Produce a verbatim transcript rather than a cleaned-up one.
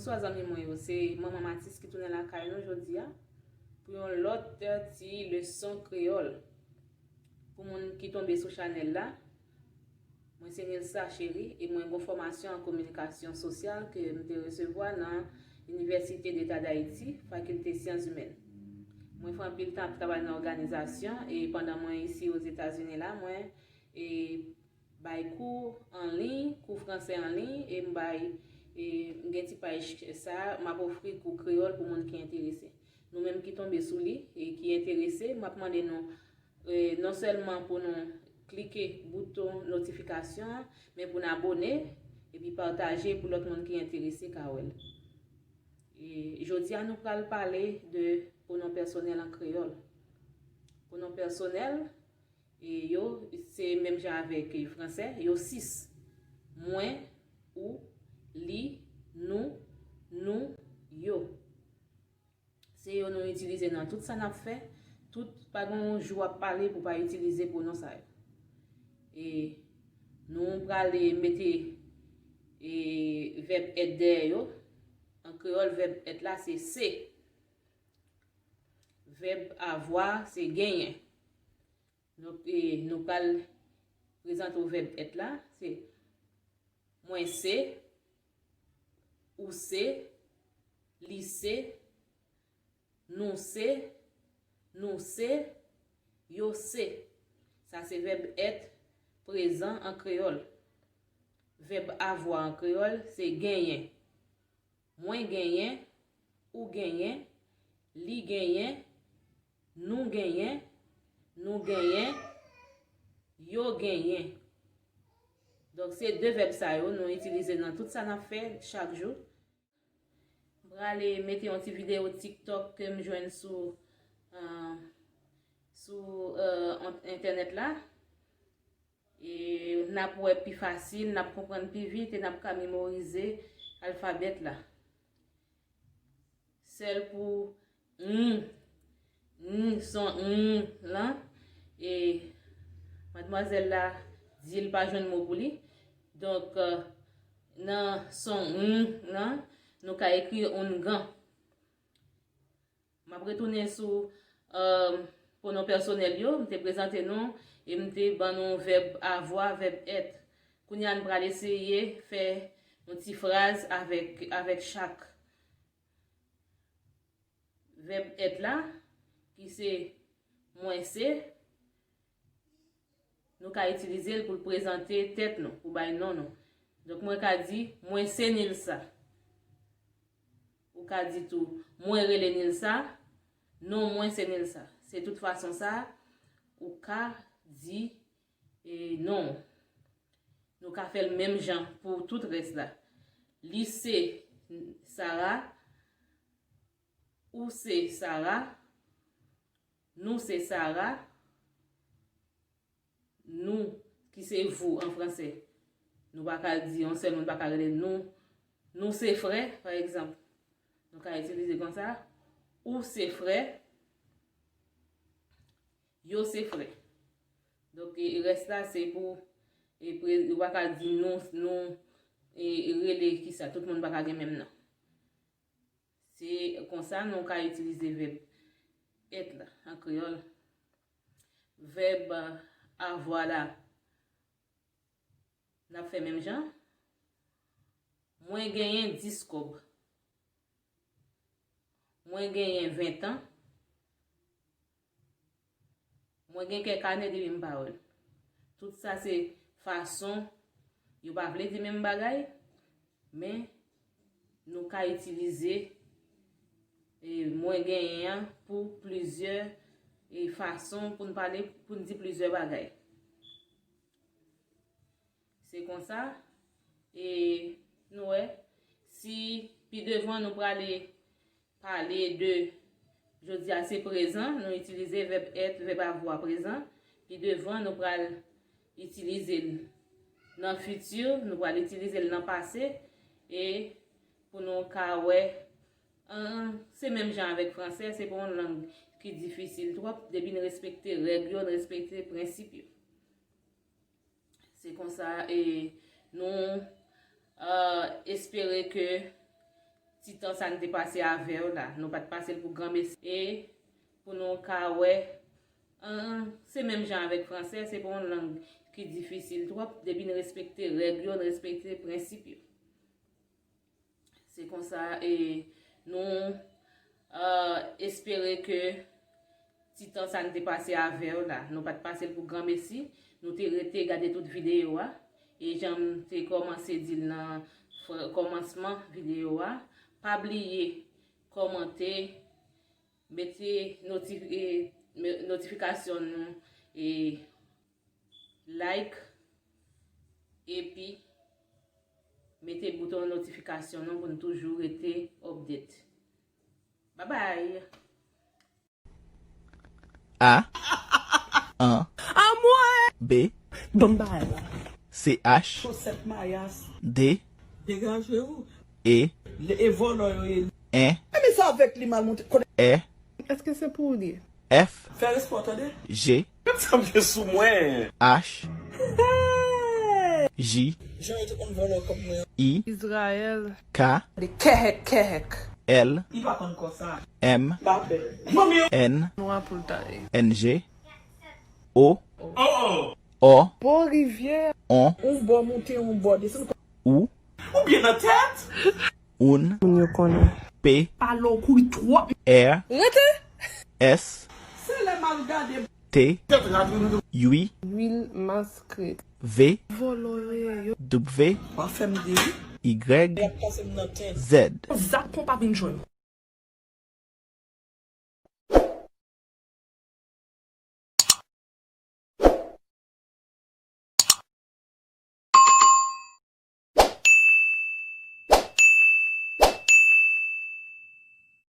Bonswa zanmi mwen yo, se Manman Matis ki tounen lakay nou jodi a pou yon lòt ti leson kreyòl. Pou moun ki tonbe sou chanèl la, mwen se Nilsa Chéry e mwen gon fòmasyon an kominikasyon sosyal ke m te resevwa nan Inivèsite Deta Dayiti, Fakilte Syans Imèn. Mwen fè anpil tan ap travay nan òganizasyon e pandan mwen isi Ozetazini la, mwen e bay kou an liy, kou fransè an liy, e m bay, e m gen ti paj sa, m ap ofri kou kreyòl pou moun ki enterese. Nou menm ki tonbe sou li e ki enterese, m ap mande nou, e, non sèlman pou nou klike bouton notifikasyon an, men pou n abòne epi pataje pou lòt moun ki enterese ka wè l. E jodi a nou pral pale de pwonon pèsonèl an kreyòl. Pwonon pèsonèl, e yo, se menm jan avèk fransè, yo sis. Mwen, ou, li, nou, nou, yo. Se yo nou itilize nan tout sa n ap fè. Tout, pa gen yon jou w ap pale pou w pa itilize pwonon sa yo. E nou prale mete, e, vèb èt dèyè yo. An kreyòl, vèb èt la se se. Vèb avwa se genyen. Donk, e, nou pral prezante w vèb èt la. Se mwen se, ou se, li se, nou se, nou se, yo se. Sa se vèb èt prezan an kreyòl. Vèb avwa an kreyòl se genyen. Mwen genyen, ou genyen, li genyen, nou genyen, nou genyen, yo genyen. Donk, se de vèb sa yo nou itilize nan tout sa n ap fè chak jou. M prale mete yon ti videyo TikTok ke m jwenn sou, ah, sou, ah, ent-, entènèt la. E n ap wè pi fasil, n ap konprann pi vit e n ap ka memorize alfabèt la. Sèl pou n, n, son n lan, e madmwazèl la di l pa jwenn mo pou li. Donk, nan son n lan, nou ka ekri oungan. M ap retounen sou, eh, pwonon pèsonèl yo. M te prezante nou e m te ban nou vèb avwa, vèb èt. Kounye a, n pral eseye fè yon ti fraz avèk, avèk chak vèb èt la, ki se mwen se. Nou ka itilize l pou l prezante tèt nou, pou bay non nou. Donk, mwen ka di, mwen se Nilsa. Ou ka di tou, mwen rele Nilsa, non mwen se Nilsa. Se tout fason sa, ou ka di, e, non. Nou ka fè l menm jan pou tout rès la. Li se Sara, ou se Sara, nou se Sara, nou, ki se vous an fransè. Nou pa ka di, yon sèl moun pa ka rele nou. Nou se frè, pa egzanp. Nou ka itilize konsa. Ou se frè. Yo se frè. Donk, e, rès la, se pou, e, pre-, ou pa ka di nou, nou, e, rele kisa. Tout moun pa ka gen menm non. Se konsa nou ka itilize vèb èt la an kreyòl. Vèb avwa la, n ap fè menm jan. Mwen genyen dis kòb. Mwen genyen ven tan. Mwen gen kèk ane depi m pa wè l. Tout sa se fason, yo pa vle di menm bagay, men nou ka itilize, e, mwen genyen an pou plizyè, e, fason pou n pale, pou n di plizyè bagay. Se konsa, e, nou wè, si pi devan nou prale pale de, jodi a se prezan, nou itilize vèb èt, vèb avwa prezan. Pi devan, nou pral itilize l nan fiti, nou pral itilize l nan pase, e pou nou ka wè, an, se menm jan avèk fransè, se pa yon lang ki difisil twòp, depi n respekte règ yo, n respekte prensip yo. Se konsa, e nou, eh, espere ke Ti tan sa n te pase avè w la, nou pa t pase l pou granmesi. E pou nou ka wè, an, se menm jan avèk fransè, se pa yon lang ki difisil twòp, depi n respekte règ yo, n respekte prensip yo. Se konsa, e nou, e, espere ke ti tan sa n te pase avè w la, nou pa t pase l pou granmesi, nou te rete gade tout videyo a. E jan m te kòmanse di l nan fr- kòmansman videyo a, pa bliye kòmante, mete notif- e, me- notifikasyon nou, e like, epi mete bouton notifikasyon nou pou n toujou rete update. Babay! A, an, B, Banm bagay la. C H, Chosèt mayas. D, Degaje w. E, Le- e vòlò yo ye. En, Mezanmi sa avèk li mal monte. Konnen E, Èske se pou ou li ye? F, Fè respè w tande. G, Sa m gen sou mwen. H, J, Jan yo te konn vòlò kòb mwen. I, Izrayèl. K, De kèhèk kèhèk. L, Li pa konn konsa. M, Pa pè. Manmi yo. N, Nwa pou l ta ye. N G, O, Oh, oh. O, Bò rivyè. On, On bò monte, on bò desann. Ou, Ou byen nan tèt? Un, Moun yo konnen. P, Pale w kouri twòp. R, Rete! S, Se lè m al gade. T, Tèt rat wi nou. Ui, Lwil maskre. V, Vòlò yo ye yo. W, W a fè m di wi. Y, Y ap pase m nan tèt. Z. Zak konpa vin jwenn.